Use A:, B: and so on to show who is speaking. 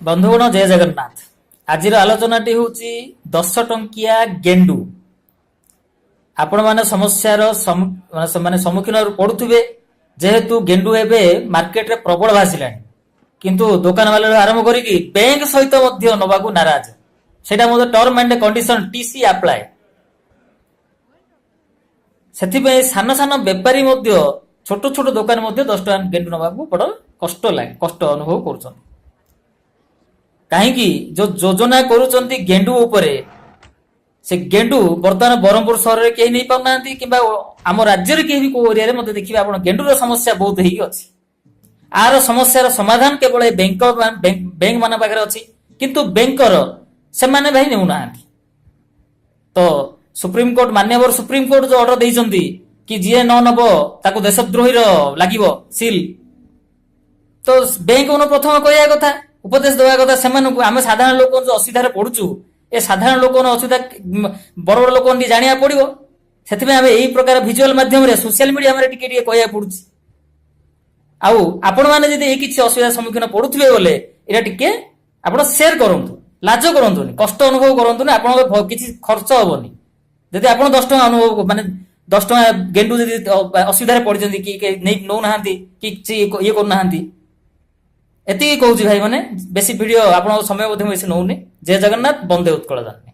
A: ବନ୍ଧୁଗଣ, ଜୟ ଜଗନ୍ନାଥ। ଆଜିର ଆଲୋଚନାଟି ହେଉଛି 10 ଟଙ୍କିଆ ଗେଣ୍ଡୁ। ଆପଣମାନେ ସମସ୍ୟାର ମାନେ ସମ୍ମୁଖୀନ ପଡୁଥିବେ, ଯେହେତୁ ଗେଣ୍ଡୁ ଏବେ ମାର୍କେଟରେ ପ୍ରବଳ ଭାସିଲାଣି। କିନ୍ତୁ ଦୋକାନ ବାଲା ଆରମ୍ଭ କରିକି ବ୍ୟାଙ୍କ ସହିତ ମଧ୍ୟ ନବାକୁ ନାରାଜ। ସେଇଟା ମଧ୍ୟ term and condition, TC apply. ସେଥିପାଇଁ ସାନ ସାନ ବେପାରୀ ମଧ୍ୟ, ଛୋଟ ଛୋଟ ଦୋକାନ ମଧ୍ୟ 10 ଟଙ୍କା ଗେଣ୍ଡୁ ନେବାକୁ ବଡ କଷ୍ଟ ଲାଗେ, କଷ୍ଟ ଅନୁଭବ କରୁଛନ୍ତି। କାହିଁକି ଯୋଉ ଯୋଜନା କରୁଛନ୍ତି ଗେଣ୍ଡୁ ଉପରେ, ସେ ଗେଣ୍ଡୁ ବର୍ତ୍ତମାନ ବ୍ରହ୍ମପୁର ସହରରେ କେହି ନେଇ ପାରୁନାହାନ୍ତି କିମ୍ବା ଆମ ରାଜ୍ୟରେ କେହି ବି କୋଉ ଏରିଆରେ ମଧ୍ୟ ଦେଖିବେ ଆପଣ, ଗେଣ୍ଡୁର ସମସ୍ୟା ବହୁତ ହେଇକି ଅଛି। ଆର ସମସ୍ୟାର ସମାଧାନ କେବଳ ଏ ବ୍ୟାଙ୍କ ବ୍ୟାଙ୍କ ମାନଙ୍କ ପାଖରେ ଅଛି। କିନ୍ତୁ ବ୍ୟାଙ୍କର ସେମାନେ ଭାଇ ନେଉନାହାନ୍ତି। ତ ସୁପ୍ରିମକୋର୍ଟ, ମାନ୍ୟବର ସୁପ୍ରିମକୋର୍ଟ ଯୋଉ ଅର୍ଡର ଦେଇଛନ୍ତି କି ଯିଏ ନ ନବ ତାକୁ ଦେଶଦ୍ରୋହୀର ଲାଗିବ ସିଲ୍, ତ ବ୍ୟାଙ୍କ ମାନଙ୍କୁ ପ୍ରଥମ କହିବା କଥା, ଉପଦେଶ ଦେବା କଥା ସେମାନଙ୍କୁ। ଆମେ ସାଧାରଣ ଲୋକ ଯୋଉ ଅସୁବିଧାରେ ପଡୁଛୁ, ଏ ସାଧାରଣ ଲୋକଙ୍କ ଅସୁବିଧା ବଡ ବଡ ଲୋକଙ୍କୁ ଟିକେ ଜାଣିବାକୁ ପଡିବ। ସେଥିପାଇଁ ଆମେ ଏଇ ପ୍ରକାର ଭିଜୁଆଲ ମାଧ୍ୟମରେ, ସୋସିଆଲ ମିଡିଆରେ ଟିକେ ଟିକେ କହିବାକୁ ପଡୁଛି। ଆଉ ଆପଣମାନେ ଯଦି ଏଇ କିଛି ଅସୁବିଧାର ସମ୍ମୁଖୀନ ପଡୁଥିବେ ବୋଲେ ଏଇଟା ଟିକେ ଆପଣ ସେୟାର କରନ୍ତୁ, ଲାଜ କରନ୍ତୁନି, କଷ୍ଟ ଅନୁଭବ କରନ୍ତୁନି। ଆପଣଙ୍କ କିଛି ଖର୍ଚ୍ଚ ହବନି। ଯଦି ଆପଣ 10 ଟଙ୍କା ଅନୁଭବ, ମାନେ 10 ଟଙ୍କା ଗେଣ୍ଡୁ ଯଦି ଅସୁବିଧାରେ ପଡିଛନ୍ତି କି କେହି ନେଇ ନଉନାହାନ୍ତି କି କିଛି ଇଏ କରୁନାହାନ୍ତି, ଏତିକି କହୁଛି ଭାଇ ମାନେ। ବେଶୀ ଭିଡିଓ ଆପଣଙ୍କ ସମୟ ମଧ୍ୟ ବେଶୀ ନଉନି। ଜୟ ଜଗନ୍ନାଥ, ବନ୍ଦେ ଉତ୍କଳ ଜନନୀ।